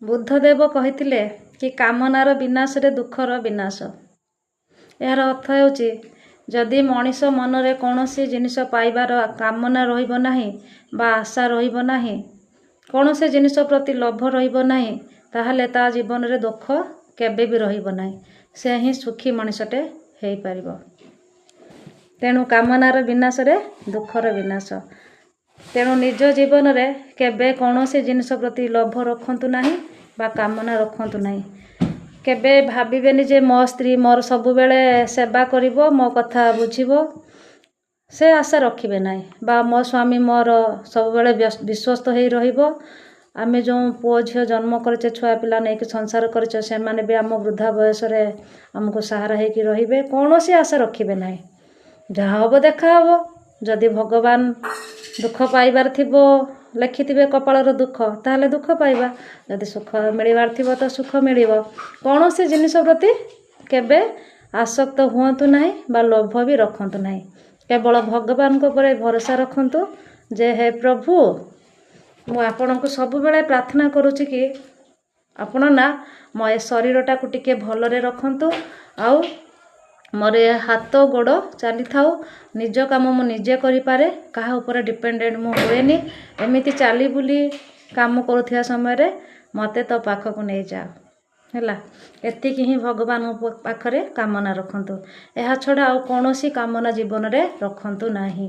ବୁଦ୍ଧଦେବ କହିଥିଲେ କି କାମନାର ବିନାଶରେ ଦୁଃଖର ବିନାଶ। ଏହାର ଅର୍ଥ ହେଉଛି, ଯଦି ମଣିଷ ମନରେ କୌଣସି ଜିନିଷ ପାଇବାର କାମନା ରହିବ ନାହିଁ ବା ଆଶା ରହିବ ନାହିଁ, କୌଣସି ଜିନିଷ ପ୍ରତି ଲୋଭ ରହିବ ନାହିଁ, ତାହେଲେ ତା ଜୀବନରେ ଦୁଃଖ କେବେ ବି ରହିବ ନାହିଁ। ସେ ହିଁ ସୁଖୀ ମଣିଷଟେ ହେଇପାରିବ। ତେଣୁ କାମନାର ବିନାଶରେ ଦୁଃଖର ବିନାଶ। ତେଣୁ ନିଜ ଜୀବନରେ କେବେ କୌଣସି ଜିନିଷ ପ୍ରତି ଲୋଭ ରଖନ୍ତୁ ନାହିଁ ବା କାମନା ରଖନ୍ତୁ ନାହିଁ। କେବେ ଭାବିବେନି ଯେ ମୋ ସ୍ତ୍ରୀ ମୋର ସବୁବେଳେ ସେବା କରିବ, ମୋ କଥା ବୁଝିବ, ସେ ଆଶା ରଖିବେ ନାହିଁ, ବା ମୋ ସ୍ୱାମୀ ମୋର ସବୁବେଳେ ବିଶ୍ୱସ୍ତ ହେଇ ରହିବ। ଆମେ ଯେଉଁ ପୁଅ ଝିଅ ଜନ୍ମ କରିଛେ, ଛୁଆ ପିଲା ନେଇକି ସଂସାର କରିଛେ, ସେମାନେ ବି ଆମ ବୃଦ୍ଧା ବୟସରେ ଆମକୁ ସାହାରା ହେଇକି ରହିବେ, କୌଣସି ଆଶା ରଖିବେ ନାହିଁ। ଯାହା ହେବ ଦେଖା ହେବ। ଯଦି ଭଗବାନ ଦୁଃଖ ପାଇବାର ଥିବ, ଲେଖିଥିବେ କପାଳର ଦୁଃଖ, ତାହେଲେ ଦୁଃଖ ପାଇବା। ଯଦି ସୁଖ ମିଳିବାର ଥିବ ତ ସୁଖ ମିଳିବ। କୌଣସି ଜିନିଷ ପ୍ରତି କେବେ ଆସକ୍ତ ହୁଅନ୍ତୁ ନାହିଁ ବା ଲୋଭ ବି ରଖନ୍ତୁ ନାହିଁ। କେବଳ ଭଗବାନଙ୍କ ଉପରେ ଭରସା ରଖନ୍ତୁ ଯେ ହେ ପ୍ରଭୁ, ମୁଁ ଆପଣଙ୍କୁ ସବୁବେଳେ ପ୍ରାର୍ଥନା କରୁଛି କି ଆପଣ ନା ମୋ ଏ ଶରୀରଟାକୁ ଟିକେ ଭଲରେ ରଖନ୍ତୁ, ଆଉ ମୋର ଏ ହାତ ଗୋଡ଼ ଚାଲିଥାଉ, ନିଜ କାମ ମୁଁ ନିଜେ କରିପାରେ, କାହା ଉପରେ ଡିପେଣ୍ଡେଣ୍ଟ ମୁଁ ହୁଏନି। ଏମିତି ଚାଲି ବୁଲି କାମ କରୁଥିବା ସମୟରେ ମୋତେ ତୋ ପାଖକୁ ନେଇଯାଅ। ହେଲା, ଏତିକି ହିଁ ଭଗବାନଙ୍କ ପାଖରେ କାମନା ରଖନ୍ତୁ। ଏହା ଛଡ଼ା ଆଉ କୌଣସି କାମନା ଜୀବନରେ ରଖନ୍ତୁ ନାହିଁ।